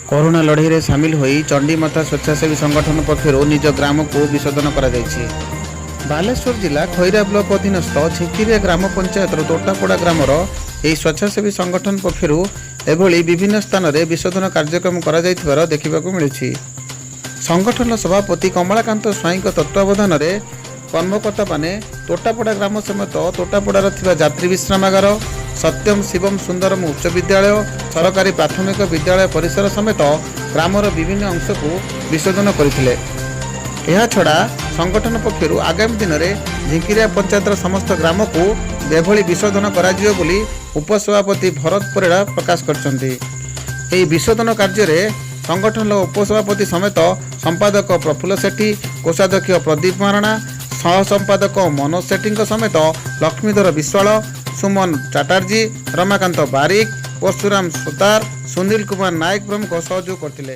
Corona ଲଢ଼େଇରେ ସାମିଲ ହୋଇ ଚଣ୍ଡୀମାତା ସ୍ୱେଚ୍ଛାସେବୀ ସଂଗଠନ ପକ୍ଷରୁ ନିଜ ଗ୍ରାମକୁ ବିଶୋଧନ କରାଯାଇଛି। ବାଲେଶ୍ୱର ଜିଲ୍ଲା ଖଇରା ବ୍ଲକ ଅଧୀନସ୍ଥ ଝିକିରିଆ ଗ୍ରାମ ପଞ୍ଚାୟତର ତୋଟାପଡ଼ା ଗ୍ରାମର ଏହି ସ୍ୱେଚ୍ଛାସେବୀ ସଂଗଠନ ପକ୍ଷରୁ ଏଭଳି ବିଭିନ୍ନ ସ୍ଥାନରେ ବିଶୋଧନ କାର୍ଯ୍ୟକ୍ରମ କରାଯାଇଥିବାର ଦେଖିବାକୁ ମିଳିଛି। ସଂଗଠନର ସଭାପତି କମଳାକାନ୍ତ ସ୍ୱାଇଁଙ୍କ ତତ୍ତ୍ୱାବଧାନରେ କର୍ମକର୍ତ୍ତାମାନେ ତୋଟାପଡ଼ା ଗ୍ରାମ ସମେତ ତୋଟାପଡ଼ାର ଥିବା ଯାତ୍ରୀ ବିଶ୍ରାମାଗାର, ସତ୍ୟମ ଶିବମ ସୁନ୍ଦରମ ଉଚ୍ଚ ବିଦ୍ୟାଳୟ, ସରକାରୀ ପ୍ରାଥମିକ ବିଦ୍ୟାଳୟ ପରିସର ସମେତ ଗ୍ରାମର ବିଭିନ୍ନ ଅଂଶକୁ ବିଶୋଧନ କରିଥିଲେ। ଏହାଛଡ଼ା ସଂଗଠନ ପକ୍ଷରୁ ଆଗାମୀ ଦିନରେ ଝିଙ୍କିରିଆ ପଞ୍ଚାୟତର ସମସ୍ତ ଗ୍ରାମକୁ ଏଭଳି ବିଶୋଧନ କରାଯିବ ବୋଲି ଉପସଭାପତି ଭରତ ପରିଡ଼ା ପ୍ରକାଶ କରିଛନ୍ତି। ଏହି ବିଶୋଧନ କାର୍ଯ୍ୟରେ ସଂଗଠନର ଉପସଭାପତି ସମେତ ସମ୍ପାଦକ ପ୍ରଫୁଲ୍ଲ ସେଠୀ, କୋଷାଧ୍ୟକ୍ଷ ପ୍ରଦୀପ ମହାରଣା, ସହ ସମ୍ପାଦକ ମନୋଜ ସେଠୀଙ୍କ ସମେତ ଲକ୍ଷ୍ମୀଧର ବିଶ୍ୱାଳ, ସୁମନ ଚାଟାର୍ଜୀ, ରମାକାନ୍ତ ବାରିକ, ପରଶୁରାମ ସୁତାର, ସୁନୀଲ କୁମାର ନାୟକ ପ୍ରମୁଖ ସହଯୋଗ କରିଥିଲେ।